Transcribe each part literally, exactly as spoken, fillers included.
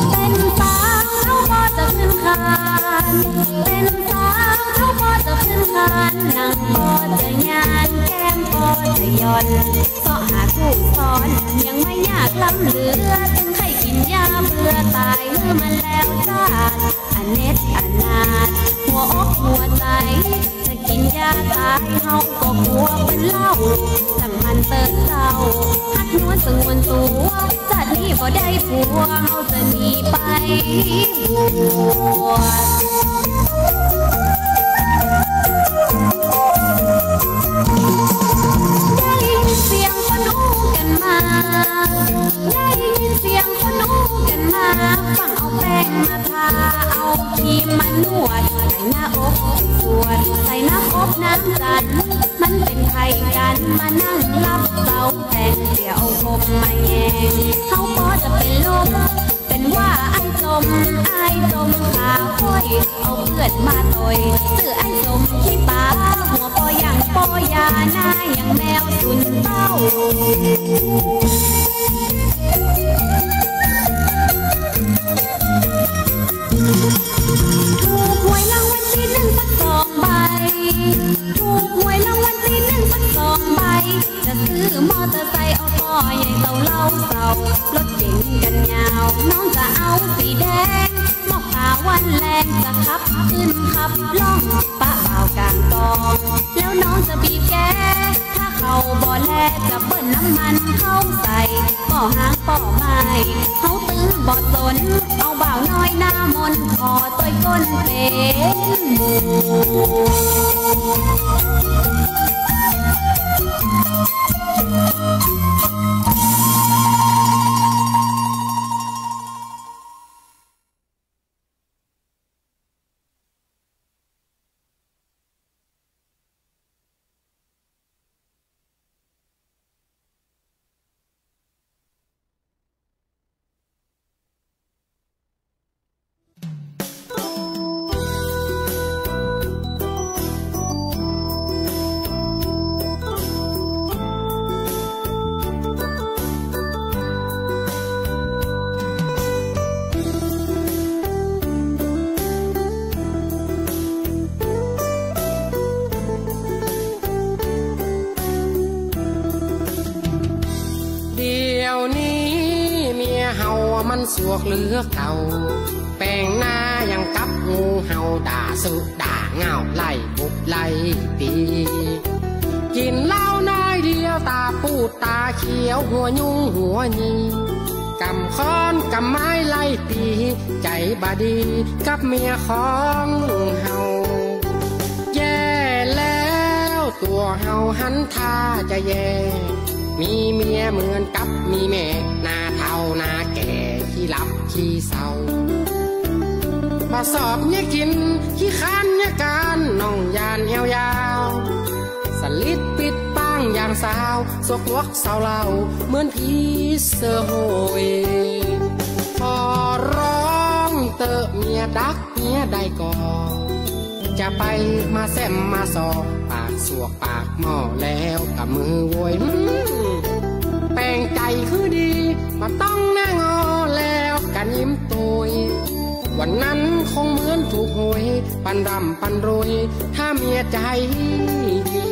เป๋นสาวเฮาบ่จะขึ้นคาน เป๋นสาวเฮาบ่จะขึ้นคาน หนังบ่จะยาน แก้มบ่จะหย่อน เซาะหาคู่สอน ยังบ่ยากล้ำเหลือ ตึงใค่กิ๋นยาเบื่อต๋าย หื้อมันแล้วซาด อเน็จอนาถ หัวอกหัวใจ๋ จะกิ๋นยาต๋าย เฮาก็กั๋วเป๋นเล่า ตั้งมั่นเต๊อะเจ้า หัดนวลสงวนตั๋ว จาตินี้บ่ได้ผัว เฮาจะหนีไปบวช ได้ยินเสียงคนอู้กั๋นมา ได้ยินเสียงคนอู้กั๋นมา ฟั่งเอาแป้งมาทา เอาครีมมานวด ใส่หน้าอกสวด ใส่น้ำอบน้ำจั๋น มันเป๋นใผกั๋น มานั่งลับเสาแป๋ง เดี๋ยวผมมาแยง เฮาปอจะเป๋นลม เป๋นว่าอ้ายจม อ้ายจมขาห้อย เอาเปื้อนมาต่อย จื้ออ้ายสมขี้ป๋า หัวปอหยั่งปอยา หน้าหยั่งแมวสูนเต้า ถูกหวยรางวัลตี้นึ่งสักสองใบ ถูกหวยรางวัลตี้นึ่งสักสองใบ จะซื้อมอเตอร์ไซค์ เอาปอใหญ่เต้าเล่าเศร้า รถเก๋งกั๋นยาว น้องจะเอาสีแดง มอบต๋าวันแลง จะขับขึ้นขับล่อง ปะบ่าวก๋างกอง แล้วน้องจะบีบแก ถ้าเขาบ่แล จะเปิ้ลน้ำมันเข้าใส่ ป้อหางป้อไม้ เฮาตึงบ่สน เอาบ่าวน้อยหน้ามน ขอต่อยก้นเป๋นหมู่ เดี๋ยวนี้เมียเฮามันสวกเหลือเก่า แป๋งหน้าอย่างกับงูเห่า ด่าสุด่าง่าว ไล่บุบไล่ตี๋ กิ๋นเหล้าน้อยเดียว ต๋าปูดต๋าเขียว หัวยุงหัวยี ก๋ำค้อนก๋ำไม้ไล่ตี๋ ใจ๋บ่ดีกับเมียของเฮา แย่แล้ว ตั๋วเฮาหันท่าจะแย่ มีเมียเหมือนกับมีแม่ หน้าเฒ่าหน้าแก่ ขี้หลับขี้เศร้า บ่สอบเยียะกิ๋น ขี้ค้านเยียะก๋าน น้องย่านแอ่วยาว สลิดปิดป้างอย่างสาว สวกลวกเศร้าเหล่า เหมือนผีเสื้อโหย ขอร้องเต๊อะเมียดัก เมียได้ก่อ จะไปมาแซ่มมาส่อ ปากสวกปากหม้อแล้วกะมือโวย อืม แป๋งใจ๋หื้อดี บ่ต้องหน้างอแล้วกะยิ้มตวย วันนั้นคงเหมือนถูกหวย ปันร่ำปันรวย ถ้าเมียใจ๋ดี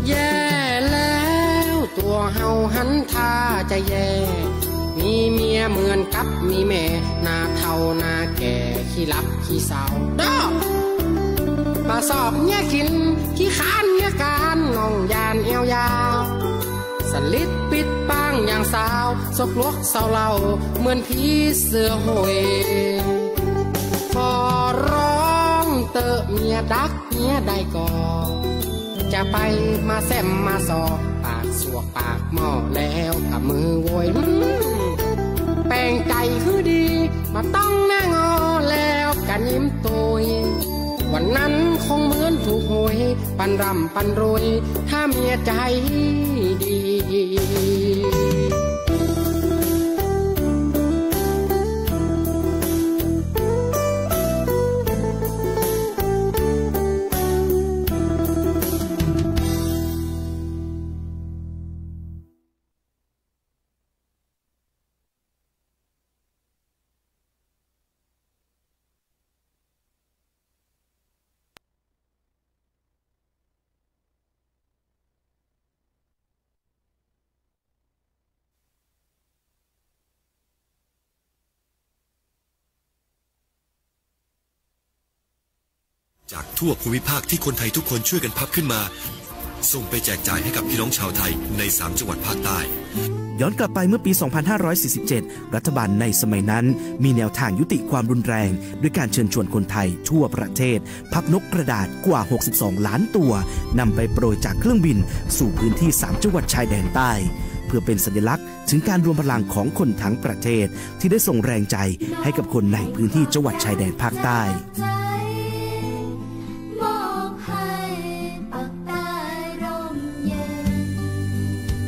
แย่แล้ว ตั๋วเฮาหันท่าจะแย่ มีเมียเหมือนกับมีแม่ หน้าเฒ่าหน้าแก่ ขี้หลับขี้เศร้า ด้อ บ่สอบเยียะกิ๋น ขี้ค้านเยียะก๋าน น้องย่านแอ่วยาว สลิดปิดป้างอย่างสาว สวกลวกเศร้าเหล่า เหมือนผีเสื้อโหย ขอร้องเต๊อะเมียดัก เมียได้ก่อ จะไปมาแซ่มมาส่อ ปากสวกปากหม้อแล้วกะมือโวย อืม แป แต่งใจ๋หื้อดี บ่ต้องหน้างอแล้วก็ยิ้มตวย วันนั้นคงเหมือนถูกหวย ปันร่ำปันรวย ถ้าเมียใจ๋ดี จากทั่วภูมิภาคที่คนไทยทุกคนช่วยกันพับขึ้นมา ส่งไปแจกจ่ายให้กับพี่น้องชาวไทยในสามจังหวัดภาคใต้ ย้อนกลับไปเมื่อปี สองพันห้าร้อยสี่สิบเจ็ด รัฐบาลในสมัยนั้นมีแนวทางยุติความรุนแรง ด้วยการเชิญชวนคนไทยทั่วประเทศ พับนกกระดาษกว่า หกสิบสองล้านตัวนำไปโปรยจากเครื่องบินสู่พื้นที่สามจังหวัดชายแดนใต้ เพื่อเป็นสัญลักษณ์ถึงการรวมพลังของคนทั้งประเทศ ที่ได้ส่งแรงใจให้กับคนในพื้นที่จังหวัดชายแดนภาคใต้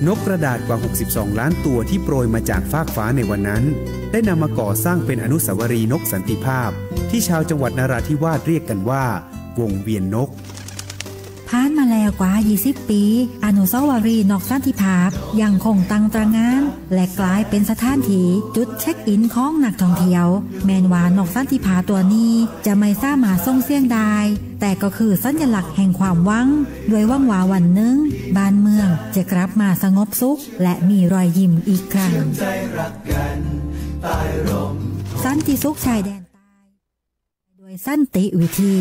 นกกระดาษกว่า หกสิบสองล้านตัวที่โปรยมาจากฟากฟ้าในวันนั้น ได้นำมาก่อสร้างเป็นอนุสาวรีย์นกสันติภาพ ที่ชาวจังหวัดนราธิวาสเรียกกันว่า วงเวียนนก ผ่านมาแล้วกว่า ยี่สิบ ปี๋ อนุสาวรีย์นกสันติภาพยังคงตั้งตระหง่าน และกลายเป็นสถานที่จุดเช็คอินของนักท่องเที่ยว แม้นว่านกสันติภาพตั๋วนี้จะไม่สามารถส่งเสียงได้ แต่ก็คือสัญลักษณ์แห่งความหวัง ด้วยหวังว่าวันนึ่งบ้านเมืองจะกลับมาสงบสุข และมีรอยยิ้มอีกครั้ง สันติสุขชายแดนใต้ ด้วยสันติวิธี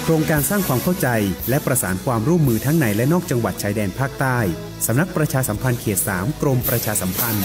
โครงการสร้างความเข้าใจและประสานความร่วมมือทั้งในและนอกจังหวัดชายแดนภาคใต้ สำนักประชาสัมพันธ์เขตสาม กรมประชาสัมพันธ์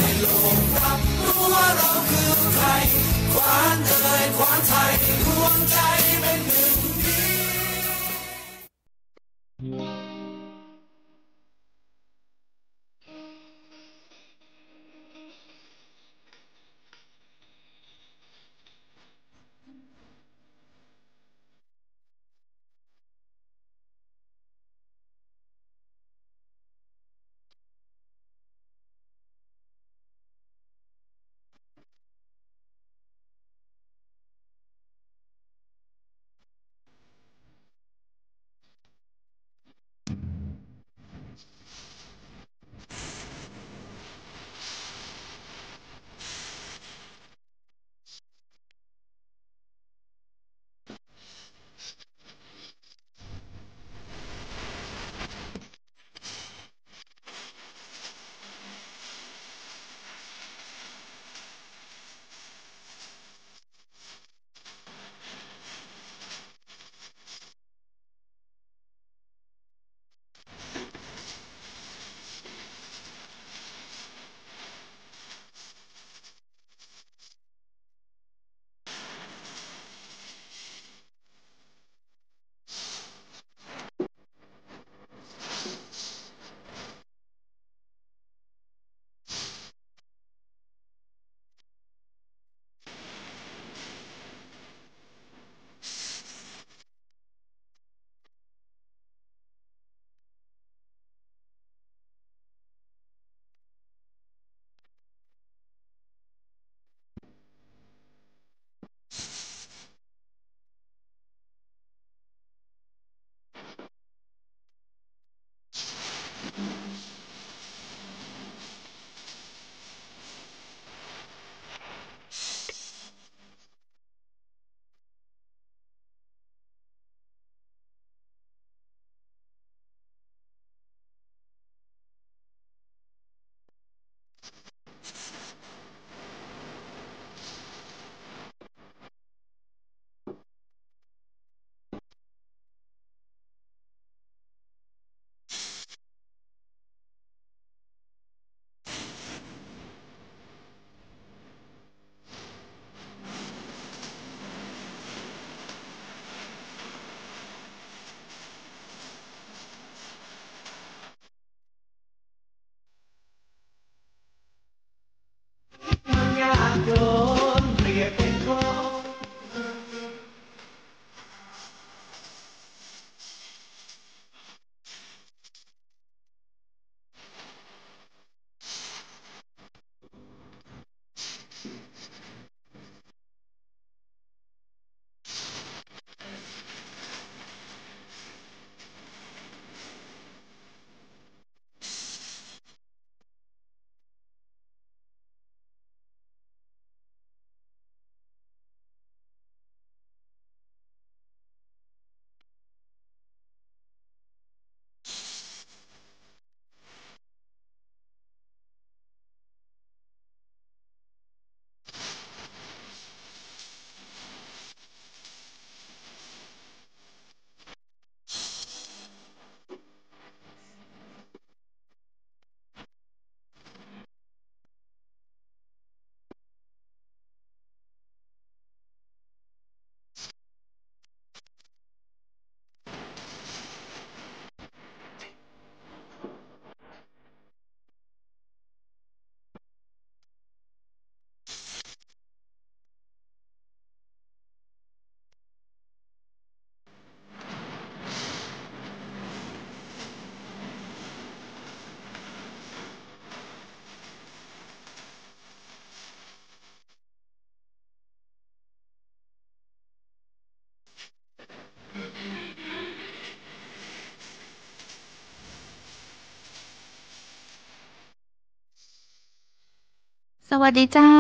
วัสดีเจ้า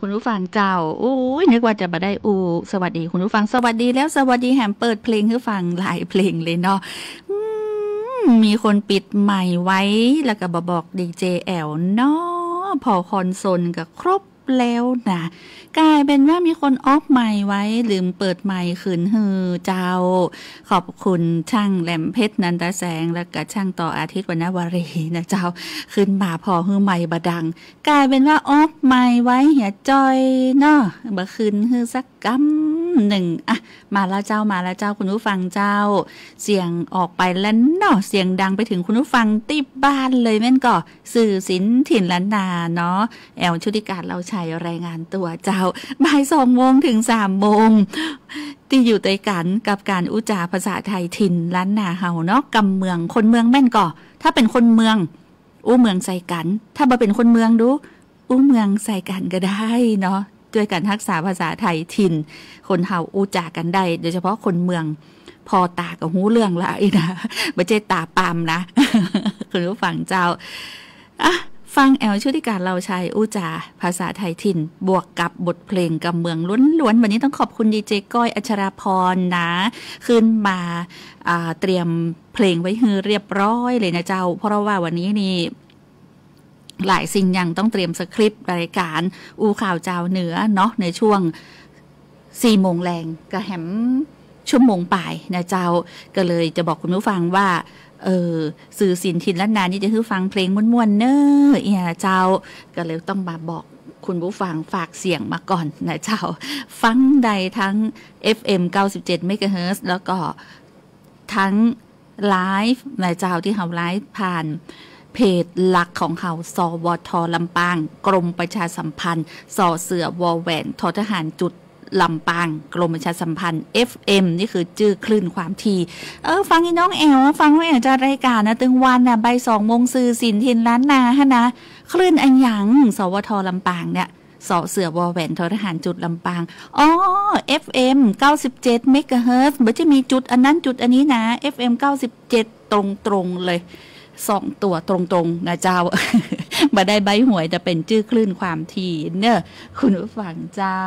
คุณผู้ฟังเจ้า โอ้ย นึกว่าจะบ่ได้อู้ สวัสดีคุณผู้ฟัง สวัสดีแล้วสวัสดีแหม เปิดเพลงหื้อฟังหลายเพลงเลยเนาะ อืม มีคนปิดไมค์ไว้ แล้วก็บ่บอกดีเจแอ๋วเนาะ ผ่อคอนโซลก็ครบแล้วนะ ก๋ายเป๋นว่ามีคนออฟไมค์ไว้ ลืมเปิดไมค์คืนหื้อเจ้า ขอบคุณช่างแหลมเพชร นันทแสง แล้วก็ช่างต่ออาทิตย์ วรรณวรีนะเจ้า ขึ้นมาผ่อหื้อไมค์บ่ดัง ก๋ายเป๋นว่าออฟไมค์ไว้เหียจ้อยเนาะ บ่คืนหื้อสักกำนึ่ง อ่ะ มาแล้วเจ้า มาแล้วเจ้า คุณผู้ฟังเจ้า เสียงออกไปแล้วเนาะ เสียงดังไปถึงคุณผู้ฟังตี้บ้านเลยแม่นก่อ สื่อศิลป์ถิ่นล้านนาเนาะ แอ๋วชุติการ เลาชัย รายงานตั๋วเจ้า บ่ายสองโมงถึงสามโมง ตี้อยู่ตวยกั๋นกับก๋านอู้จ๋าภาษาไทยถิ่นล้านนาเฮาเนาะ กำเมือง คนเมืองแม่นก่อ ถ้าเป๋นคนเมือง อู้เมืองใส่กั๋น ถ้าบ่เป๋นคนเมืองดู อู้เมืองใส่กั๋นก็ได้เนาะ ตวยกั๋นฮักษาภาษาไทยถิ่น คนเฮาอู้จ๋ากั๋นได้ โดยเฉพาะคนเมือง ผ่อต๋าก็ฮู้เรื่องละอี้นะ บ่ใจ้ต๋าปามนะ คุณผู้ฟังเจ้า อ่ะ ฟังแอ๋วชุติการ เลาชัย อู้จ๋าภาษาไทยถิ่น บวกกับบทเพลงกำเมืองล้วนๆ วันนี้ต้องขอบคุณดีเจก้อย อัชราพรนะ ขึ้นมา อ่า เตรียมเพลงไว้หื้อเรียบร้อยเลยนะเจ้า เพราะว่าวันนี้นี่ หลายสิ่งอย่างต้องเตรียมสคริปต์รายก๋านอู้ข่าวจาวเหนือเนาะ ในช่วงสี่โมงแลง ก็แหมชั่วโมงป๋ายนะเจ้า ก็เลยจะบอกคุณผู้ฟังว่า เออ สื่อศิลป์ถิ่นล้านนานี่จะหื้อฟังเพลงม่วนๆ เน้อ เอี้ยเจ้า ก็เลยต้องมาบอกคุณผู้ฟังฝากเสียงมาก่อนนะเจ้า ฟังได้ทั้ง เอฟเอ็ม เก้าสิบเจ็ด เมกะเฮิรตซ์ แล้วก็ ทั้งไลฟ์นะเจ้า ตี้เฮาไลฟ์ผ่านเพจหลักของเฮา สวท ลำปาง กรมประชาสัมพันธ์ ส เสือ วอ แหวน ท ทหาร จุด ลำปาง กรมประชาสัมพันธ์ เอฟเอ็ม นี่คือจื้อคลื่นความถี่ เออ ฟังอีน้องแอ๋ว ฟังน้องแอ๋วจัดรายก๋านนะ ตึงวันน่ะ บ่ายสองโมง สื่อศิลป์ถิ่นล้านนาหั้นนะ คลื่นอะหยัง สวท ลำปางเนี่ย ส เสือ วอ แหวน ท ทหาร จุด ลำปาง อ๋อ เอฟเอ็ม เก้าสิบเจ็ด เมกะเฮิรตซ์ บ่ใจ้มีจุดอันนั้นจุดอันนี้นะ เอฟเอ็ม เก้าสิบเจ็ด ตรงๆ เลย สองตั๋วตรงๆ นะเจ้า บ่ได้ใบ้หวย แต่เป๋นจื้อคลื่นความถี่เน้อ คุณผู้ฟังเจ้า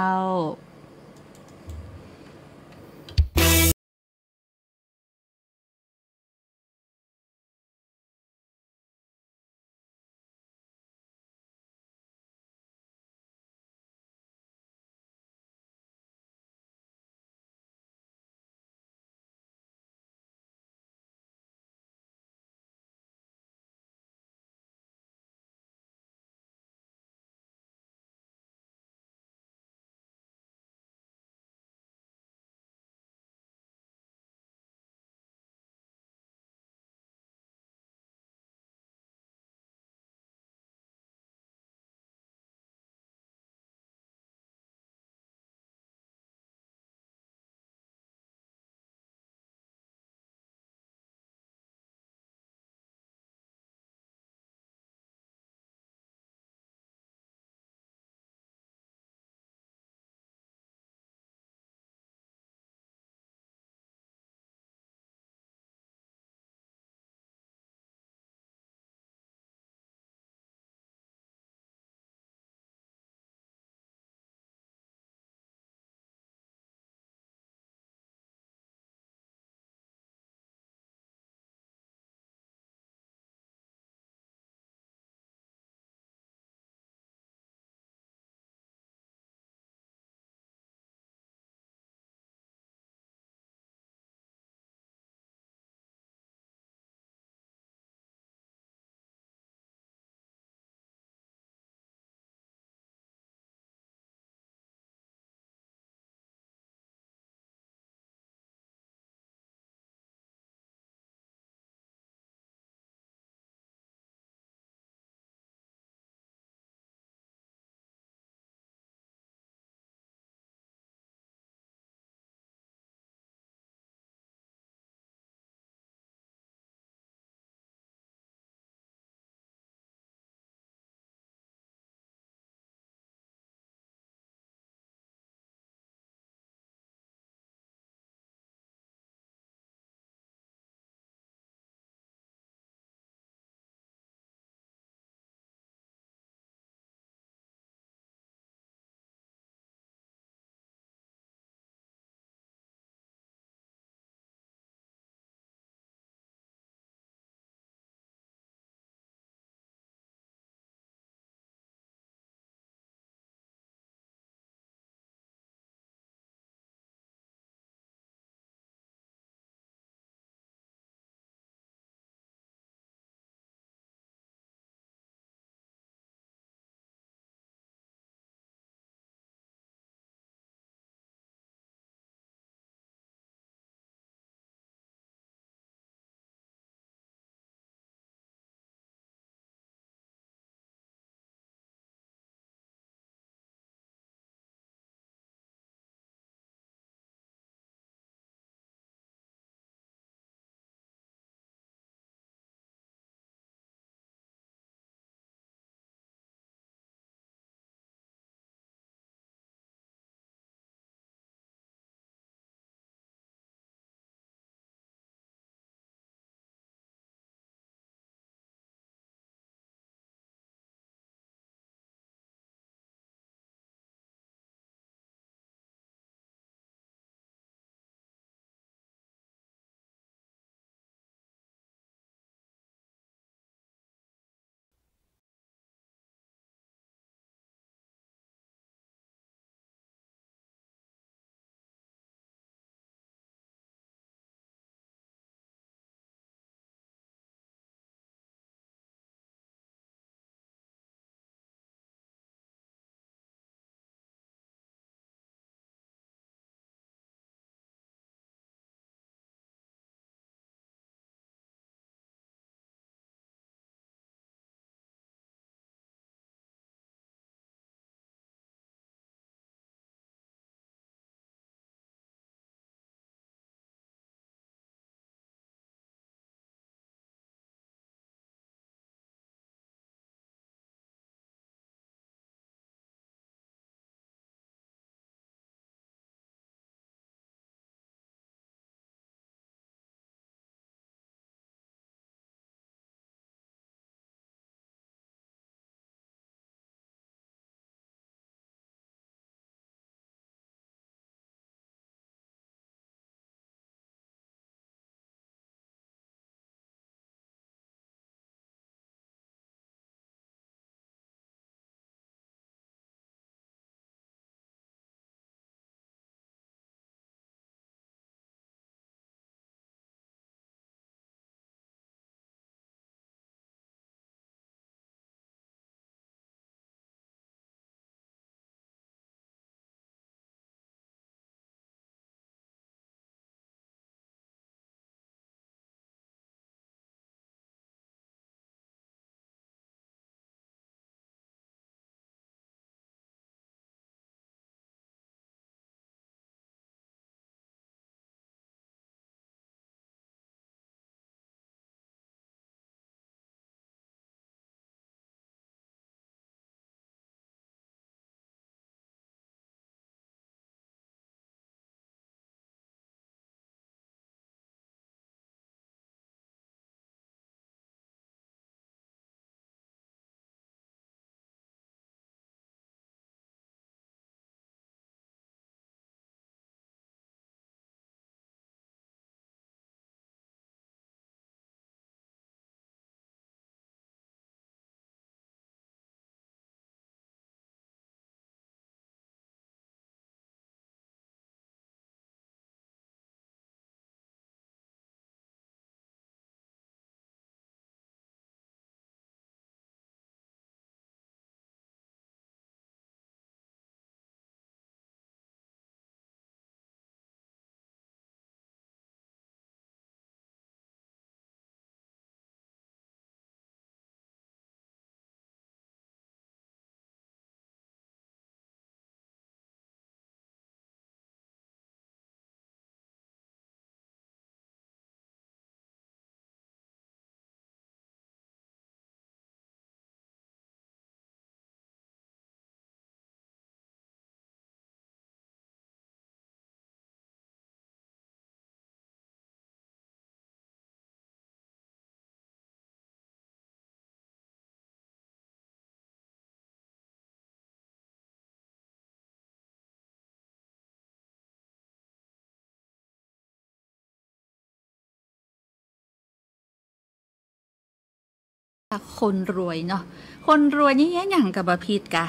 คนรวยเนาะ คนรวยนี่เยียะหยังก็บ่ผิดกา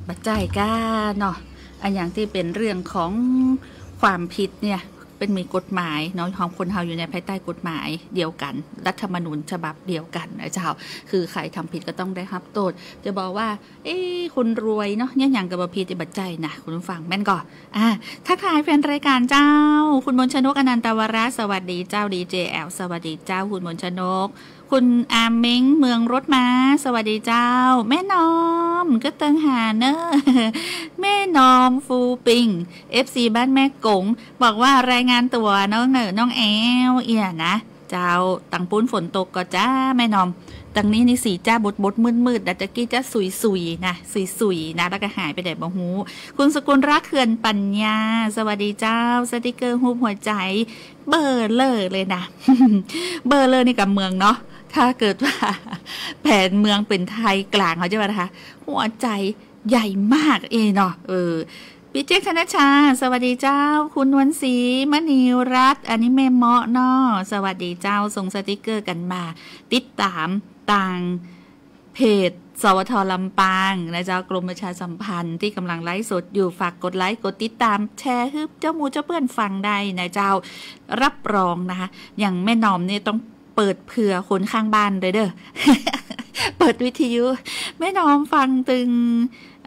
บ่ใจ้ก้าเนาะ อันหยังตี้เป๋นเรื่องของความผิดเนี่ย เป๋นมีกฎหมายเนาะ ของคนเฮาอยู่ในภายใต้กฎหมายเดียวกั๋น รัฐธรรมนูญฉบับเดียวกั๋นนะเจ้า คือใผทำผิดก็ต้องได้ฮับโต้ษ จะบอกว่า เอ๊ะ คนรวยเนาะ เยียะหยังก็บ่ผิด บ่ใจ้นะ คุณผู้ฟัง แม่นก่อ อ่า ทักทายแฟนรายการเจ้า คุณมนชนก อนันตวระ สวัสดีเจ้า ดีเจแอล สวัสดีเจ้า คุณมนชนก คุณอาเม้ง เมืองรถม้า สวัสดีเจ้า แม่นอม กึ๊ดเติงหาเน่อ แม่นอม ฟูปิง เอฟซี บ้านแม่กง บอกว่ารายงานตั๋วน้องเน่อ น้องแอล เอี้ยนะ เจ้า ตังปู๊นฝนตกก่อจ้า แม่นอม ตังนี้นี่สีจ้าบดๆ มืดๆ นะ ตะกี้จ้าสุยๆ นะ สุยๆ นะ แล้วก็หายไปไหนบ่ฮู้ คุณสกุลรัก เขื่อนปัญญา สวัสดีเจ้า สติกเกอร์ฮูปหัวใจ๋ เบ้อเร่อเลยนะ เบ้อเร่อนี่กำเมืองเนาะ ถ้าเกิดว่าแผนเมืองเป๋นไทยกลางเขาจะว่านะคะ หัวใจ๋ใหญ่มากเอ้ยเนาะ เออ ปี้เจ๊ก ธนชชา สวัสดีเจ้า คุณนวลศรี มณีรัตน์ อันนี้แม่เมาะเนาะ สวัสดีเจ้า ส่งสติกเกอร์กั๋นมา ติดต๋ามตางเพจ สวท ลำปางนะเจ้า กรมประชาสัมพันธ์ตี้ก่ำลังไลฟ์สดอยู่ ฝากกดไลก์ กดติดต๋าม แชร์หื้อเจ้าหมู่เจ้าเปื้อนฟังได้นะเจ้า รับรองนะคะ อย่างแม่นอมเนี่ยต้องเปิดเผื่อคนข้างบ้านเลยเด้อ เปิดวิทยุ แม่นอมฟังตึง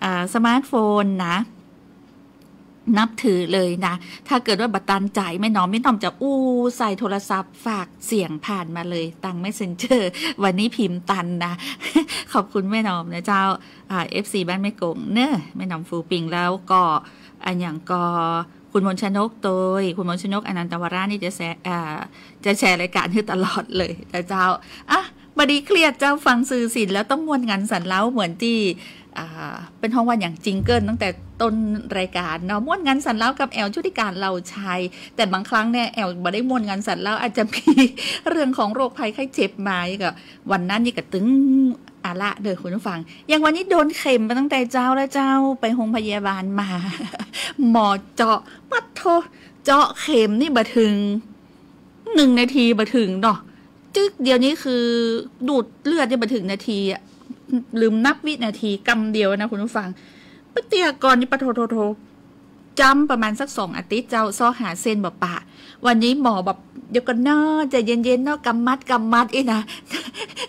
อ่า สมาร์ทโฟนนะ นับถือเลยนะ ถ้าเกิดว่าบ่ตันใจ๋แม่นอม แม่นอมจะอู้ใส่โทรศัพท์ฝากเสียงผ่านมาเลย ตางเมสเซนเจอร์ วันนี้พิมพ์ตันนะ ขอบคุณแม่นอมนะเจ้า อ่า เอฟซี บ้านแม่กงเน่อ แม่นอม ฟูปิง แล้วก็ อันหยังก็ คุณมนชนกโตย คุณมนชนก อนันตวรานี่จะแชร์ อ่า จะแชร์รายการหื้อตลอดเลยนะเจ้า อ่ะ บ่ดีเครียดเจ้า ฟังสื่อศิลป์แล้วต้องม่วนงันสันเล้าเหมือนตี้ อ่า เปิ้นฮ้องว่าหยัง จิงเกิลตั้งแต่ต้นรายการเนาะ ม่วนงันสันเล้ากับแอล ชุติการ เหล่าชัย แต่บางครั้งเนี่ยแอลบ่ได้ม่วนงันสันเล้า อาจจะมีเรื่องของโรคภัยไข้เจ็บมา ก็วันนั้นนี่ก็ตึง เอาละเด้อคุณผู้ฟัง อย่างวันนี้โดนเข็มมาตั้งแต่เจ๊าแล้วเจ้า ไปโฮงพยาบาลมา หมอเจาะ ปั๊ดโธ่ เจาะเข็มนี่บ่เถิงหนึ่งนาที บ่เถิงเนาะ จึ๊กเดียวนี่คือดูดเลือดนี่บ่เถิงนาทีอะ ลืมนับวินาที กำเดียวนะคุณผู้ฟัง เมื่อเตื้อก่อนนี่ ปั๊ดโธ่โธ่โธ่ จ้ำประมาณสักสองอาทิตย์เจ้า เซาะหาเส้นบ่ปะ วันนี้หมอแบบ เดี๋ยวก่อนเนาะ ใจเย็นๆ เนาะ กำมัด กำมัดอี้นะ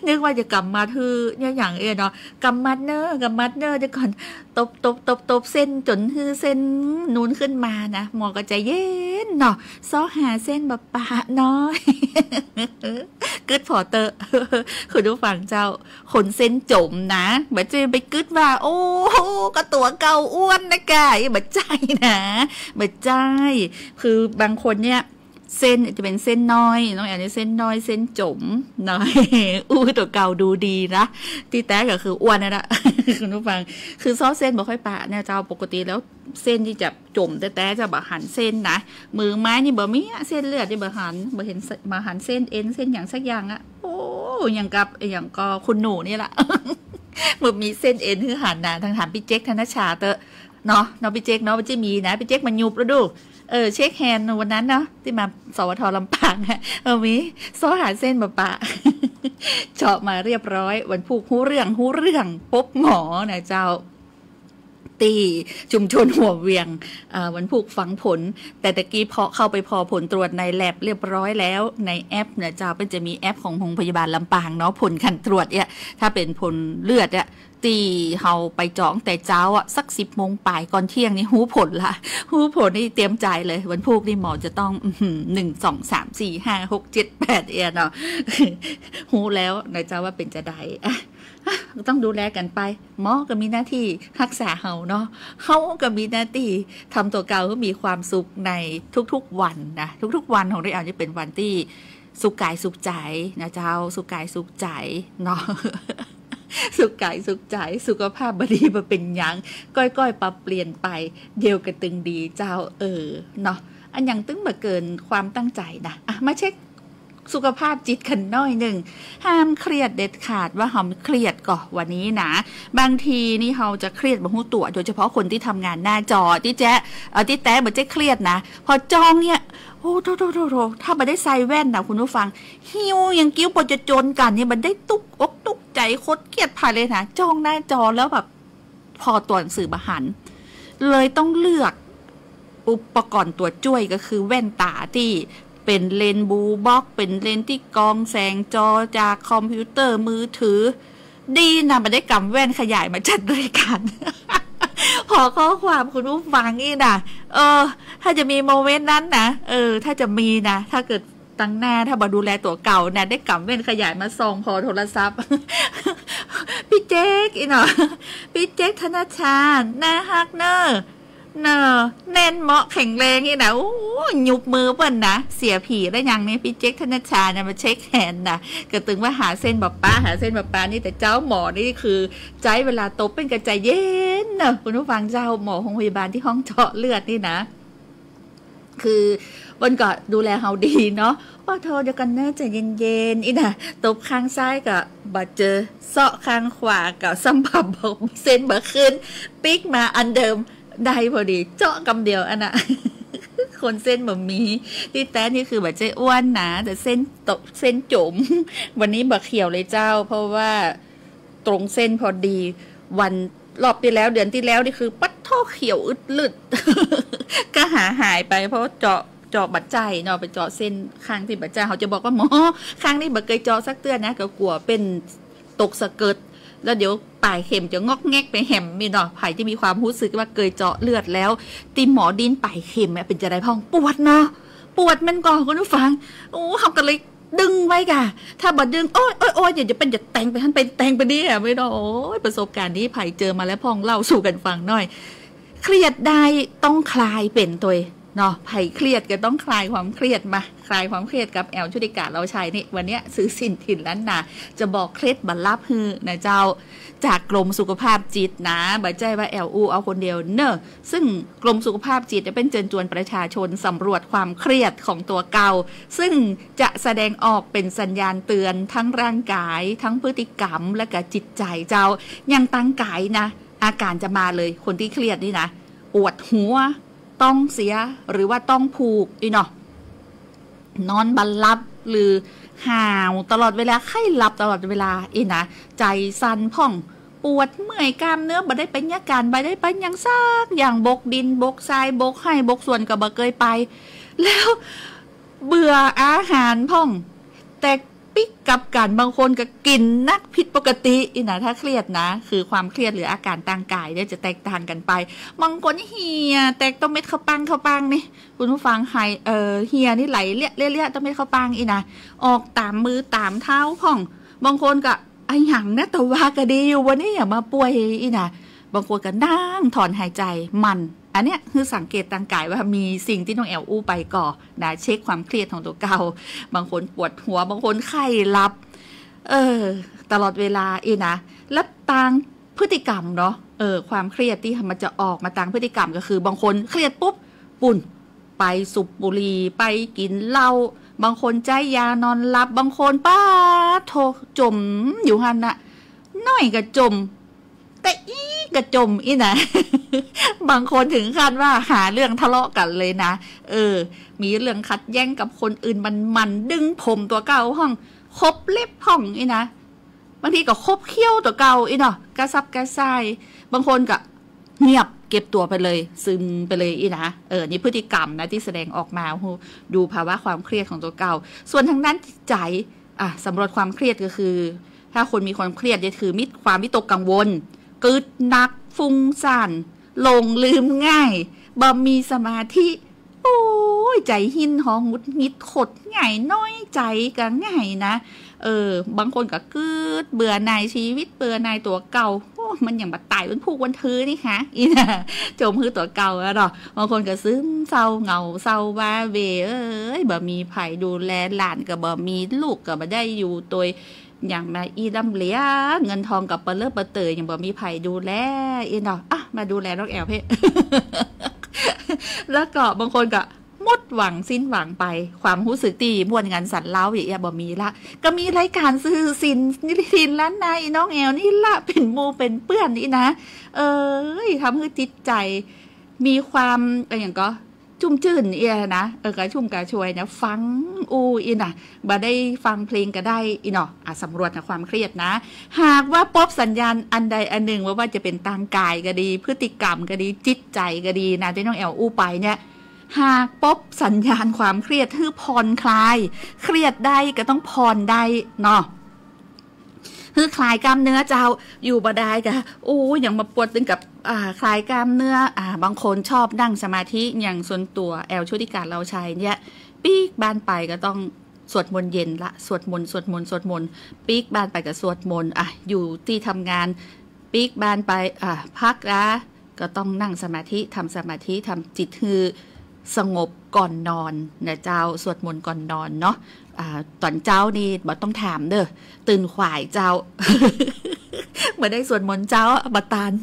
นึกว่าจะกำมัดหื้อเนี่ยหยังเอ้ยเนาะ กำมัดเน่อ กำมัดเน่อ เดี๋ยวก่อน ตบตบตบตบเส้นจ๋นหื้อเส้นนูนขึ้นมานะ หมอก็ใจเย็นเนาะ เซาะหาเส้นบ่ปะเนาะ กึ๊ดผ่อเต๊อะ คุณผู้ฟังเจ้า คนเส้นจ๋มนะ บ่ใจ้ไปกึ๊ดว่า โอ้ ก็ตั๋วเก่าอ้วนนะกะ บ่ใจ้นะ บ่ใจ้ คือบางคนเนี่ย เส้นจะเป๋นเส้นน้อย น้องแอลนี่เส้นน้อย เส้นจ๋มเนาะ อู้ตั๋วเก่าดูดีนะ ตี้แต๊ก็คืออ้วนนั่นแหละ คุณผู้ฟัง คือเซาะเส้นบ่ค่อยปะเนี่ยเจ้า ปกติแล้วเส้นตี้จะจ๋มแต๊ๆ จะบ่หันเส้นนะ มือไม้นี่บ่มีอะ เส้นเลือดนี่บ่หัน บ่หัน บ่หันเส้นเอ็น เส้นหยังสักอย่างอะ โอ้ อย่างกับ อย่างก็คุณหนูนี่แหละ บ่มีเส้นเอ็นหื้อหันนะ ต้องถามปี้เจ๊ก ธนชชา เต๊อะ เนาะ เนาะปี้เจ๊กเนาะ บ่ใจ้มีนะ ปี้เจ๊กมาหยุบแล้วดู เออ เช็คแฮนด์วันนั้นเนาะ ตี้มา สวท ลำปางอะ เออ มี เซาะหาเส้นบ่ปะ เจาะมาเรียบร้อย วันพูกฮู้เรื่อง ฮู้เรื่อง ปบหมอนะเจ้า ตี้ชุมชนหัวเวียง อ่า วันพูกฟังผล แต่ตะกี้ผ่อเข้าไปผ่อผลตรวจในแล็บเรียบร้อยแล้ว ในแอปนะเจ้า เปิ้นจะมีแอปของโฮงพยาบาลลำปางเนาะ ผลการตรวจเนี่ย ถ้าเป๋นผลเลือดอะ ตี้เฮาไปเจาะแต่เจ๊าอะ สักสิบโมงป๋ายก่อนเที่ยงนี่ฮู้ผลละ ฮู้ผลนี่เตรียมใจ๋เลย วันพูกนี่หมอจะต้อง อื้อหือ หนึ่ง สอง สาม สี่ ห้า หก เจ็ด แปด เอี้ยเนาะ ฮู้แล้วนะเจ้าว่าเป๋นจาใด อ่ะ อ่ะ ก็ต้องดูแลกั๋นไป หมอก็มีหน้าตี้ฮักษาเฮาเนาะ เฮาก็มีหน้าตี้ทำตั๋วเก่าหื้อมีความสุขในทุกๆ วันนะ ทุกๆ วันของเฮานี่เป๋นวันตี้สุขกายสุขใจ๋นะเจ้า สุขกายสุขใจ๋เนาะ สุขกายสุขใจ๋ สุขภาพบ่ดีบ่เป๋นหยัง ก้อยๆ ปรับเปลี่ยนไป เดี๋ยวก็ตึงดีเจ้า เออ เนาะ อันหยังตึงบ่เกินความตั้งใจ๋นะ อ่ะ มาเช็ค สุขภาพจิตกั๋นหน้อยนึ่ง ห้ามเครียดเด็ดขาด ว่าห้ามเครียดก่อวันนี้นะ บางทีนี่เฮาจะเครียดบ่ฮู้ตั๋ว โดยเฉพาะคนตี้ทำงานหน้าจอ ตี้แจ๊ะ เอ่อ ตี้แต๊บ่ใจ้เครียดนะ พอจ้องเนี่ย โอ้โธ่โธ่โธ่โธ่ ถ้าบ่ได้ใส่แว่นนะคุณผู้ฟัง หิ้วยังกิ้วปอจะจนกั๋นเนี่ย บ่ได้ตุ๊กอกตุ๊กใจ๋ ขดเคียดผายเลยนะ จ้องหน้าจอแล้วแบบ ผ่อตั๋วหนังสือบ่หัน เลยต้องเลือกอุปกรณ์ตั๋วจ้วย ก็คือแว่นต๋าตี้เป๋นเลนส์บลูบล็อก เป๋นเลนส์ตี้กรองแสงจอจากคอมพิวเตอร์มือถือ ดีนะบ่ได้ก๋ำแว่นขยายมาจัดรายก๋าน ผ่อข้อความคุณผู้ฟังอี้นะ เออ ถ้าจะมีโมเมนต์นั้นนะ เออ ถ้าจะมีนะ ถ้าเกิด ตังหน้าถ้าบ่ดูแลตั๋วเก่านะ ได้ก๋ำแว่นขยายมาส่องผ่อโทรศัพท์ ปี้เจ๊กอี้เนาะ ปี้เจ๊ก ธนชชา น่าฮักเน่อ เน่อ แน่นเมาะแข็งแรงอี้นะ โอ้ ยุบมือเปิ้นนะ เสียผีแล้วยังเนี่ย ปี้เจ๊ก ธนชชา เนี่ยมาเช็คแหนนะ ก็ตึงว่าหาเส้นบ่ป๊ะ หาเส้นบ่ป๊ะนี่ แต่เจ้าหมอนี่คือใจ๊เวลาตบเปิ้นก็ใจ๋เย็นเน่อ คุณผู้ฟังเจ้า หมอโฮงพยาบาลตี้ห้องเจาะเลือดนี่นะ คือเปิ้นก็ดูแลเฮาดีเนาะ โอ้โธ่ เดี๋ยวก่อนเน่อ ใจ๋เย็นๆ อี้นะ ตบข้างซ้ายก็บ่เจอ เซาะข้างขวาก็ซ้ำบ่ เส้นบ่ขึ้น ปิ๊กมาอันเดิม ได้พอดี เจาะกำเดียวอันน่ะ คนเส้นบ่มี ตี้แต๊นี่คือบ่ใจ้อ้วนนะ แต่เส้นตก เส้นจ๋ม วันนี้บ่เขียวเลยเจ้า เพราะว่า ตรงเส้นพอดี วัน รอบตี้แล้ว เดือนตี้แล้วนี่คือ ปั๊ดโธ่ เขียวอึดลึด ก็หาหายไป เพราะเจาะ เจาะบ่ใจ้เนาะ ไปเจาะเส้นข้างตี้บ่ใจ้ เฮาจะบอกว่าหมอ ข้างนี้บ่เกยเจาะสักเตื้อนะ ก็กั๋วเป๋นตกสะเก็ด แล้วเดี๋ยวป๋ายเข็มจะงอกแงกไปแหมนี่เนาะ ใผตี้มีความฮู้สึกว่าเกยเจาะเลือดแล้ว ตี้หมอดีนป๋ายเข็มอะ เป๋นจาใดพ่อง ปวดเนาะ ปวดแม่นก่อ คุณผู้ฟัง โอ้ เฮาก็เลย ดึงไว้ก่ะ ถ้าบ่ดึง โอ๊ย โอ๊ย โอ๊ย เดี๋ยวจะเป๋นจะแตงไปหั้นไปแตงไปนี่อะ ไม่เนาะ โอ๊ย ประสบก๋ารณ์นี้ใผเจอมาแล้วพ่อง เล่าสู่กั๋นฟังหน้อย เครียดได้ต้องคลายเป๋นตวยเนาะ ใผเครียดก็ต้องคลายความเครียด มาคลายความเครียดกับแอล ชุติกา เลาชัยนี่ วันเนี้ยซื้อสินถิ่นล้านนา จะบอกเคล็ดบ่ลับหื้อนะเจ้า จากกรมสุขภาพจิตนะ บ่ใจ้ว่าแอลอู้เอาคนเดียวเน่อ ซึ่งกรมสุขภาพจิตเนี่ยเปิ้นเจิญจวนประชาชนสำรวจความเครียดของตั๋วเก่า ซึ่งจะแสดงออกเป๋นสัญญาณเตือนทั้งร่างกาย ทั้งพฤติกรรม และก็จิตใจ๋เจ้า อย่างตางก๋ายนะ อาก๋ารจะมาเลย คนตี้เครียดนี่นะ ปวดหัว ต๊องเสีย หรือว่าต๊องผูก อี้เนาะ นอนบ่หลับ หรือห้าวตลอดเวลา ใค่หลับตลอดเวลา อี้นะ ใจ๋สั่นพ่อง ปวดเมื่อยกล้ามเนื้อ บ่ได้ไปเยียะก๋าน บ่ได้ไปหยังสักอย่าง บกดิน บกทราย บกไฮ่ บกสวนก็บ่เกยไป แล้วเบื่ออาหารพ่อง แต่ปิ๊กกลับกั๋น บางคนก็กิ๋นนักผิดปกติ อี้นะ ถ้าเครียดนะ คือความเครียดหรืออาก๋ารตางก๋ายเนี่ยจะแตกต่างกั๋นไป บางคนเหี่ยแตกต้องเม็ดข้าวปัง ข้าวปังนี่ คุณผู้ฟัง ไฮ เอ่อ เหี่ยนี่ไหลเละเละเละ ต้องเม็ดข้าวปัง อี้นะ ออกต๋ามมือต๋ามเท้าพ่อง บางคนก็ อะหยังนะ ตะวาก็ดีอยู่ วันนี้อย่ามาป่วย อี้นะ บางคนก็นั่งถอนหายใจ๋ มัน อันเนี้ยคือสังเกตตางก๋ายว่ามีสิ่งตี้น้องแอลอู้ไปก่อนะ เช็คความเครียดของตั๋วเก่า บางคนปวดหัว บางคนใค่หลับ เออ ตลอดเวลา อี้นะ และตางพฤติกรรมเนาะ เออ ความเครียดตี้มันจะออกมาตางพฤติกรรมก็คือ บางคนเครียดปุ๊บ ปุ้น ไปสูบบุหรี่ ไปกิ๋นเหล้า บางคนใจ๊ยานอนหลับ บางคนป๊าดโธ่ จ๋มอยู่หั้นน่ะ น้อยก็จ๋ม แต่อี้ก็จ๋ม อี้นะ บางคนถึงขั้นว่าหาเรื่องทะเลาะกั๋นเลยนะ เออ มีเรื่องขัดแย้งกับคนอื่น มัน มันดึงผมตั๋วเก่าพ่อง ขบเล็บพ่อง อี้นะ บางทีก็ขบเขี้ยวตั๋วเก่า อี้เนาะ กระสับกระส่าย บางคนก็เงียบ เก็บตั๋วไปเลย ซึมไปเลย อี้นะ เออ นี่พฤติกรรมนะ ตี้แสดงออกมา ฮู้ ดูภาวะความเครียดของตั๋วเก่า ส่วนตางด้านจิตใจ๋ อ่ะ สำรวจความเครียดก็คือ ถ้าคนมีความเครียดเนี่ยคือมีความวิตกกังวล กึ๊ดนัก ฟุ้งซ่าน หลงลืมง่าย บ่มีสมาธิ โอ๊ย ใจ๋หิ้นฮ้องหงุดหงิด ขดหงาย น้อยใจ๋ก็ง่ายนะ เออ บางคนก็กึ๊ด เบื่อหน่ายชีวิต เบื่อหน่ายตั๋วเก่า โอ้ มันหยังบ่ต๋ายวันพูกวันทื้อนี่คะ อี้นะ จ๋มหื้อตั๋วเก่าอะเนาะ บางคนก็ซึมเศร้า เหงาเศร้า ว้าเหว่ เอ้ย บ่มีใผดูแล หลานก็บ่มี ลูกก็บ่ได้อยู่ตวย หยังมาอี้ล่ำเหลือ เงินทองก็เปะเล้อเปะเต๋อ หยังบ่มีใผดูแล อี้เนาะ อ่ะ มาดูแลน้องแอลเพ่ แล้วก็บางคนก็ อื หมดหวังสิ้นหวังไป ความฮู้สึกตี้ม่วนงันสันเล้าอย่างเอี้ยบ่มีละ ก็มีรายก๋านสื่อศิลป์ถิ่นล้านนา อีน้องแอวนี่ละ เป๋นหมู่เป๋นเปื้อนนี่นะ เอ้ย ทำหื้อจิตใจ๋ มีความ เอ่อ อะหยังก็ ชุ่มจื้นเอี้ยนะ เออ กระชุ่มกระชวยนะ ฟังอู้อี้นะ บ่ได้ฟังเพลงก็ได้อี้เนาะ อ่ะ สำรวจหาความเครียดนะ หากว่าปบสัญญาณอันใดอันนึ่ง บ่ว่าจะเป๋นตางก๋ายก็ดี พฤติกรรมก็ดี จิตใจ๋ก็ดีนะ ตี้น้องแอวอู้ไปเนี่ย หากปบสัญญาณความเครียด หื้อผ่อนคลาย เครียดได้ก็ต้องผ่อนได้เนาะ หื้อคลายกล้ามเนื้อเจ้า อยู่บ่ได้ก็ โอ้ย ยังมาปวดตึงกับ อ่า คลายกล้ามเนื้อ อ่า บางคนชอบนั่งสมาธิ อย่างส่วนตั๋วแอล ชุติการ เลาชัยเนี่ย ปิ๊กบ้านไปก็ต้องสวดมนต์เย็นละ สวดมนต์ สวดมนต์ สวดมนต์ ปิ๊กบ้านไปก็สวดมนต์ อ่ะ อยู่ตี้ทำงาน ปิ๊กบ้านไป อ่ะ พักละ ก็ต้องนั่งสมาธิ ทำสมาธิ ทำจิตหื้อสงบก่อนนอนนะเจ้า สวดมนต์ก่อนนอนเนาะ อ่า ต๋อนเจ๊านี่บ่ต้องถามเน่อ ตื่นขวายเจ้า บ่ได้สวดมนต์เจ๊า บ่ตัน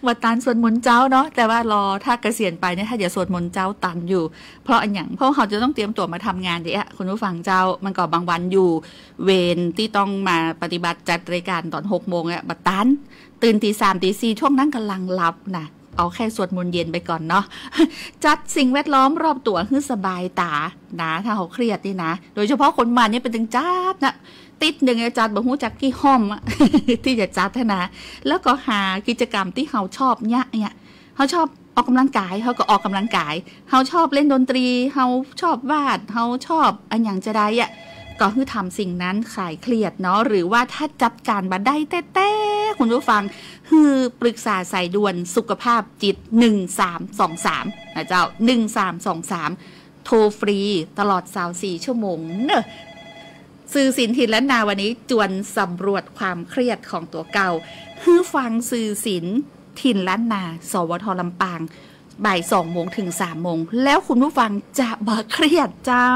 บ่ตันสวดมนต์เจ๊าเนาะ แต่ว่ารอถ้าเกษียณไปเนี่ย ถ้าจะสวดมนต์เจ๊าตันอยู่ เพราะอะหยัง เพราะเฮาจะต้องเตรียมตั๋วมาทำงานเด้อะ คุณผู้ฟังเจ้า มันก็บางวันอยู่เวรตี้ต้องมาปฏิบัติจัดรายก๋านต๋อนหกโมงอะ บ่ตัน ตื่นตีสามตีสี่ ช่วงนั้นก่ำลังหลับนะ เอาแค่สวดมนต์เย็นไปก่อนเนาะ จัดสิ่งแวดล้อมรอบตั๋วหื้อสบายต๋านะ ถ้าเฮาเครียดนี่นะ โดยเฉพาะคนหมั่นนี่เป๋นตึงจัดนะ ติ๊ดนึ่งอะ จัดบ่ฮู้จักกี่ห้องอะ ตี้จะจัดหั้นนะ แล้วก็หากิจกรรมตี้เฮาชอบเยียะเนี่ย เฮาชอบออกกำลังก๋าย เฮาก็ออกกำลังก๋าย เฮาชอบเล่นดนตรี เฮาชอบวาด เฮาชอบอะหยังจะใดอะ ก็หื้อทำสิ่งนั้นคลายเครียดเนาะ หรือว่าถ้าจัดก๋านบ่ได้แต๊ๆ คุณผู้ฟัง หื้อปรึกษาสายด่วนสุขภาพจิต หนึ่งสามสองสาม นะเจ้า หนึ่งสามสองสาม โทรฟรีตลอดซาวสี่ชั่วโมงเน่อ สื่อศิลป์ถิ่นล้านนาวันนี้จวนสำรวจความเครียดของตั๋วเก่า หื้อฟังสื่อศิลป์ถิ่นล้านนา สวท ลำปาง บ่ายสองโมงถึงสามโมง แล้วคุณผู้ฟังจะบ่เครียดเจ้า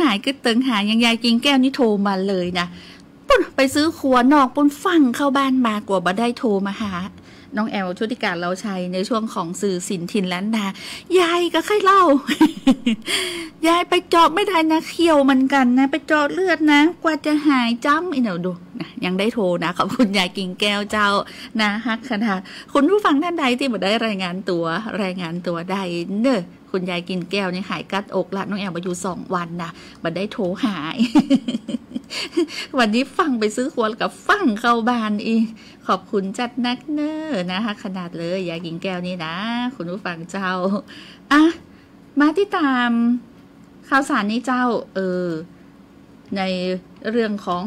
หายกึ๊ดเติงหา อย่างยายกิ่งแก้วนี่โทรมาเลยนะ ปุ้นไปซื้อครัวนอกปุ้น ฟั่งเข้าบ้านมา กั๋วบ่ได้โทรมาหาน้องแอล ชุติการ เลาชัย ในช่วงของสื่อสินถิ่นล้านนา ยายก็ใค่เล่า ยายไปเจาะแม่ไดนาเขียวเหมือนกั๋นนะ ไปเจาะเลือดนะ กว่าจะหายจ้ำ อีหนอดูนะ ยังได้โทรนะ ขอบคุณยายกิ่งแก้วเจ้า น่าฮักขนาด คุณผู้ฟังท่านใดตี้บ่ได้รายงานตั๋ว รายงานตั๋วได้เน่อ คุณยายกิ่งแก้วนี่หายกั๊ดอกละ น้องแอลบ่อยู่สองวันนะ บ่ได้โทรหา วันนี้ฟั่งไปซื้อครัวแล้วก็ฟั่งเข้าบ้านอีก ขอบคุณจัดนักเน่อ น่าฮักขนาดเลย ยายกิ่งแก้วนี่นะ คุณผู้ฟังเจ้า อ่ะ มาติดต๋ามข่าวสารนี้เจ้า เออ ในเรื่องของ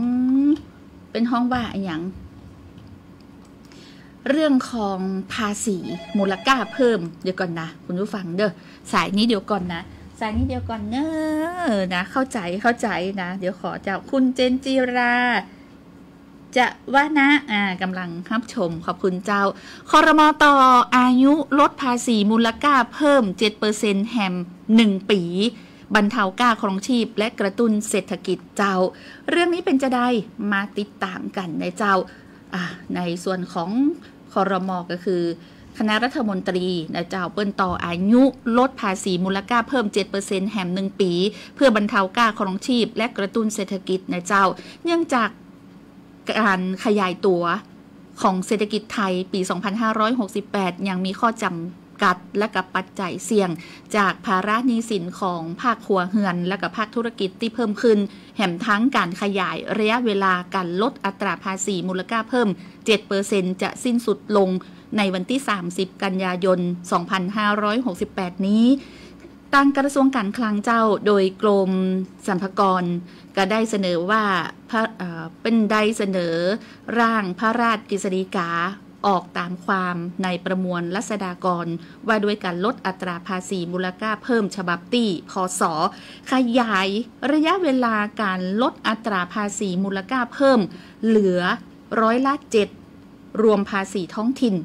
เปิ้นฮ้องว่าอะหยัง เรื่องของภาษีมูลค่าเพิ่ม เดี๋ยวก่อนนะ คุณผู้ฟังเด้อ สายนี้เดี๋ยวก่อนนะ สายนี้เดี๋ยวก่อนเน่อนะ เข้าใจ๋ เข้าใจ๋นะ เดี๋ยวขอเจ้า คุณเจนจิรา จวนะ อ่า ก๋ำลังฮับชม ขอบคุณเจ้า ครม.ต่ออายุลดภาษีมูลค่าเพิ่ม เจ็ดเปอร์เซ็นต์ แหมหนึ่งปี๋ บรรเทาก้าครองชีพและกระตุ้นเศรษฐกิจเจ้า เรื่องนี้เป๋นจาใด มาติดต๋ามกั๋นนะเจ้า อ่า ในส่วนของ ครม. ก็คือคณะรัฐมนตรีนะเจ้า เปิ้นต่ออายุลดภาษีมูลค่าเพิ่ม เจ็ดเปอร์เซ็นต์ แหมหนึ่งปี๋ เพื่อบรรเทาก้าครองชีพและกระตุ้นเศรษฐกิจนะเจ้า เนื่องจากก๋านขยายตั๋วของเศรษฐกิจไทยปี๋ สองพันห้าร้อยหกสิบแปด ยังมีข้อจ๋ำกัดและก็ปัจจัยเสี่ยง จากภาระหนี้สินของภาคครัวเฮือนและก็ภาคธุรกิจตี้เพิ่มขึ้น แหมทั้งก๋านขยายระยะเวลาก๋านลดอัตราภาษีมูลค่าเพิ่ม เจ็ดเปอร์เซ็นต์ จะสิ้นสุดลงในวันตี้ สามสิบกันยายน สองพันห้าร้อยหกสิบแปด นี้ ตางกระทรวงก๋านคลังเจ้า โดยกรมสรรพากร ก็ได้เสนอว่า พระ เอ่อ เปิ้นได้เสนอร่างพระราชกฤษฎีกา ออกต๋ามความในประมวลรัษฎากร ว่าด้วยก๋านลดอัตราภาษีมูลค่าเพิ่มฉบับตี้ พ.ศ. ขยายระยะเวลาก๋านลดอัตราภาษีมูลค่าเพิ่ม เหลือร้อยละเจ็ด รวมภาษีท้องถิ่น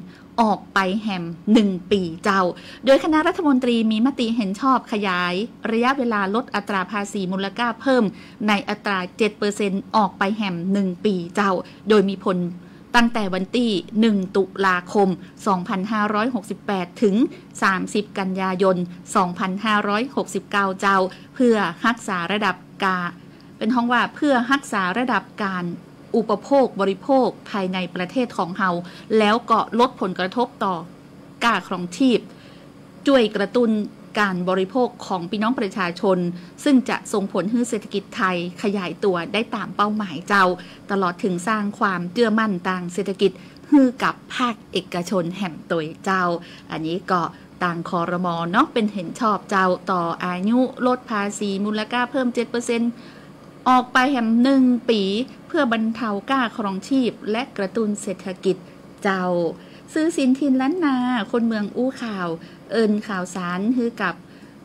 ออกไปแหมหนึ่งปี๋เจ้า โดยคณะรัฐมนตรีมีมติเห็นชอบขยายระยะเวลาลดอัตราภาษีมูลค่าเพิ่ม ในอัตรา เจ็ดเปอร์เซ็นต์ ออกไปแหมหนึ่งปี๋เจ้า โดยมีผลตั้งแต่วันตี้ หนึ่งตุลาคม สองพันห้าร้อยหกสิบแปด ถึง สามสิบกันยายน สองพันห้าร้อยหกสิบเก้า เจ้า เพื่อฮักษาระดับกา เปิ้นฮ้องว่าเพื่อฮักษาระดับก๋านอุปโภคบริโภคภายในประเทศของเฮา แล้วก็ลดผลกระทบต่อก้าครองชีพ จ้วยกระตุ้นก๋านบริโภคของปี้น้องประชาชน ซึ่งจะส่งผลหื้อเศรษฐกิจไทยขยายตั๋วได้ต๋ามเป้าหมายเจ้า ตลอดถึงสร้างความเจื้อมั่นตางเศรษฐกิจหื้อกับภาคเอกชนแหมตวยเจ้า อันนี้ก็ตาง ครม. เนาะ เปิ้นเห็นชอบเจ้า ต่ออายุลดภาษีมูลค่าเพิ่ม เจ็ดเปอร์เซ็นต์ ออกไปแหมหนึ่งปี๋ เพื่อบรรเทาก้าครองชีพและกระตุ้นเศรษฐกิจเจ้า สื่อสินถิ่นล้านนา คนเมืองอู้ข่าว เอิ้นข่าวสารหื้อกับ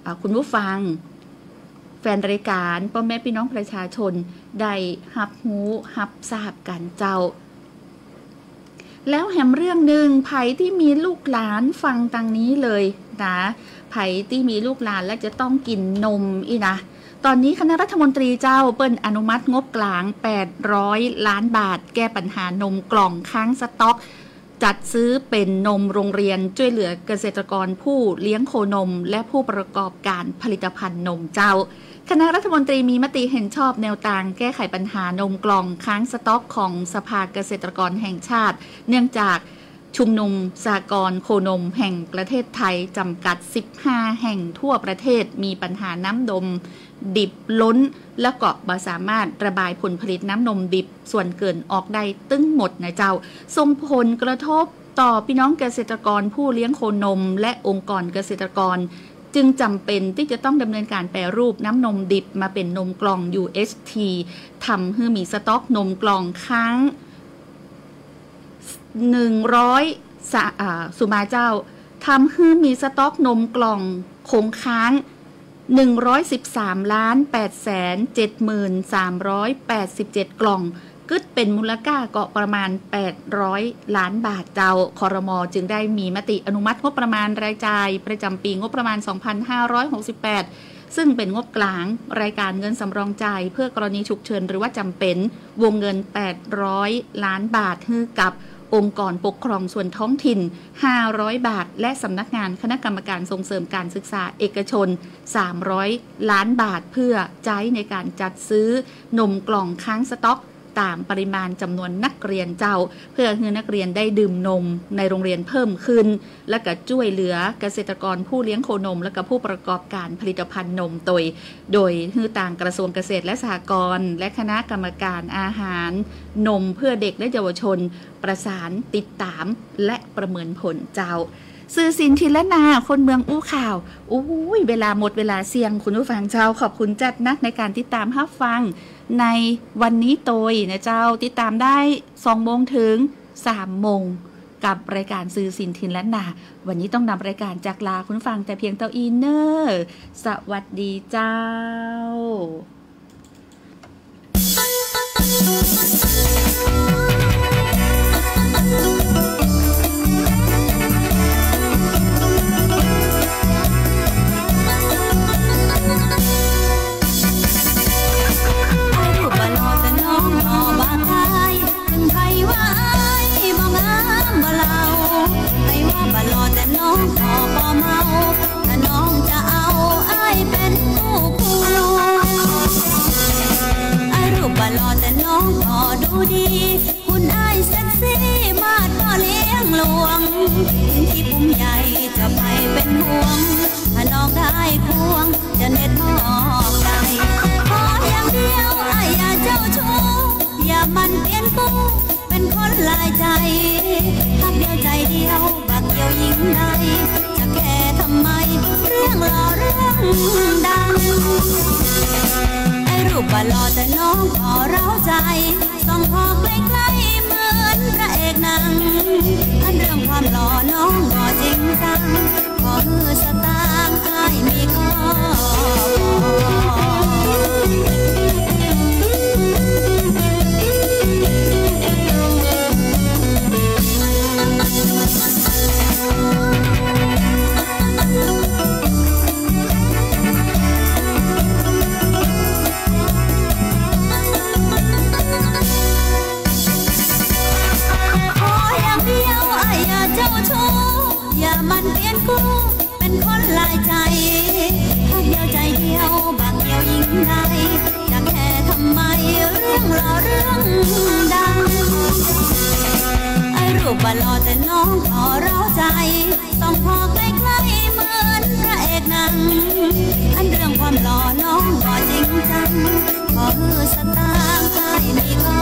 อ่า คุณผู้ฟัง แฟนรายก๋าน ป้อแม่ปี้น้องประชาชน ได้ฮับฮู้ฮับทราบกั๋นเจ้า แล้วแหมเรื่องนึ่ง ใผตี้มีลูกหลานฟังตางนี้เลยนะ ใผตี้มีลูกหลานแล้วจะต้องกิ๋นนมอี้นะ ต๋อนนี้คณะรัฐมนตรีเจ้า เปิ้นอนุมัติงบก๋าง แปดร้อยล้านบาท แก้ปัญหานมกล่องค้างสต๊อก จัดซื้อเป๋นนมโรงเรียน จ้วยเหลือเกษตรกรผู้เลี้ยงโคนม และผู้ประกอบก๋านผลิตภัณฑ์นมเจ้า คณะรัฐมนตรีมีมติเห็นชอบแนวตางแก้ไขปัญหานมกล่องค้างสต๊อกของสภาเกษตรกรแห่งชาติ เนื่องจากชุมนุมสหกรณ์โคนมแห่งประเทศไทยจำกัด สิบห้าแห่งทั่วประเทศ มีปัญหาน้ำนมดิบล้น และก็บ่สามารถระบายผลผลิตน้ำนมดิบส่วนเกินออกได้ตึงหมดนะเจ้า ส่งผลกระทบต่อปี้น้องเกษตรกรผู้เลี้ยงโคนม และองค์กรเกษตรกร จึงจ๋ำเป๋นตี้จะต้องดำเนินก๋านแปรรูปน้ำนมดิบมาเป๋นนมกล่อง ยูเอชที ทำหื้อมีสต๊อกนมกล่องค้าง หนึ่งร้อย สะ อ่า สุมาเจ้า ทำหื้อมีสต๊อกนมกล่องคงค้าง หนึ่งร้อยสิบสามล้านแปดแสนเจ็ดหมื่นสามร้อยแปดสิบเจ็ดกล่อง กึ๊ดเป๋นมูลค่าก็ประมาณ แปดร้อยล้านบาทเจ้า ครม. จึงได้มีมติอนุมัติงบประมาณรายจ่ายประจ๋ำปี๋งบประมาณ สองพันห้าร้อยหกสิบแปด ซึ่งเป๋นงบกลางรายการเงินสำรองจ่ายเพื่อกรณีฉุกเฉินหรือว่าจ๋ำเป๋น วงเงิน แปดร้อยล้านบาท หื้อกับองค์กรปกครองส่วนท้องถิ่น ห้าร้อยบาท และสำนักงานคณะกรรมการส่งเสริมการศึกษาเอกชน สามร้อยล้านบาท เพื่อใจ๊ในก๋านจัดซื้อนมกล่องค้างสต๊อก ต๋ามปริมาณจ๋ำนวนนักเรียนเจ้า เพื่อหื้อนักเรียนได้ดื่มนมในโรงเรียนเพิ่มขึ้น และก็จ้วยเหลือเกษตรกรผู้เลี้ยงโคนม และก็ผู้ประกอบการผลิตภัณฑ์นมตวย โดยหื้อตางกระทรวงเกษตรและสหกรณ์ และคณะกรรมการอาหารนมเพื่อเด็กและเยาวชน ประสานติดต๋ามและประเมินผลเจ้า สื่อสินถิ่นล้านนา คนเมืองอู้ข่าว อุ้ย เวลาหมด เวลาเสี้ยง คุณผู้ฟังเจ้า ขอบคุณจัดนักในก๋านติดต๋ามฮับฟังในวันนี้ตวยนะเจ้า ติดต๋ามได้สองโมงเถิงสามโมง กับรายการสื่อสินถิ่นล้านนา วันนี้ต้องนำรายการจากลาคุณผู้ฟังแต่เพียงเต้าอี้เน่อ สวัสดีเจ้า ไอ้รูปบ่หล่อแต่น้องหล่อบ่าคล้าย ถึงใผว่าอ้ายบ่งามบ่เหล่า ใผว่าบ่หล่อแต่น้องก็บ่เมา ถ้าน้องจะเอาอ้ายเป๋นคู่ควง ไอ้รูปบ่หล่อแต่น้องก็ดูดี หุ่นอ้ายเซ็กซี่มาดพ่อเลี้ยงหลวง ถึงตี้ปุ้มใหญ่จะใผเป๋นห่วง ถ้าน้องได้ควงจะเน็ตมอบใด ขออย่างเดียวอ้ายอย่าเจ้าชู้ อย่าหมั่นเปลี่ยนกู้ เป๋นคนหลายใจ๋ ฮักเดียวใจ๋เดียว บ่เกี่ยวญิงใด จะแคร์ทำไม เรื่องหล่อเรื่องดัง ไอ้รูปบ่หล่อแต่น้องก็เร้าใจ๋ ส่องผ่อใกล้ๆ เหมือนพระเอกหนัง อันเรื่องความหล่อน้องบ่จริงจัง ขอหื้อสตางค์อ้ายมีก็พอ ขออย่างเดียวอ้ายอย่าเจ้าชู้ อย่าหมั่นเปลี่ยนกู้ เป๋นคนหลายใจ๋ ฮักเดียวใจ๋เดียว บ่เกี่ยวญิงใด จะแคร์ทำไม เรื่องหล่อเรื่องดัง ไอ้รูปบ่หล่อแต่น้องก็เร้าใจ๋ ส่องผ่อใกล้ๆ เหมือนพระเอกหนัง อันเรื่องความหล่อน้องบ่จริงจัง ขอหื้อสตางค์อ้ายมีก็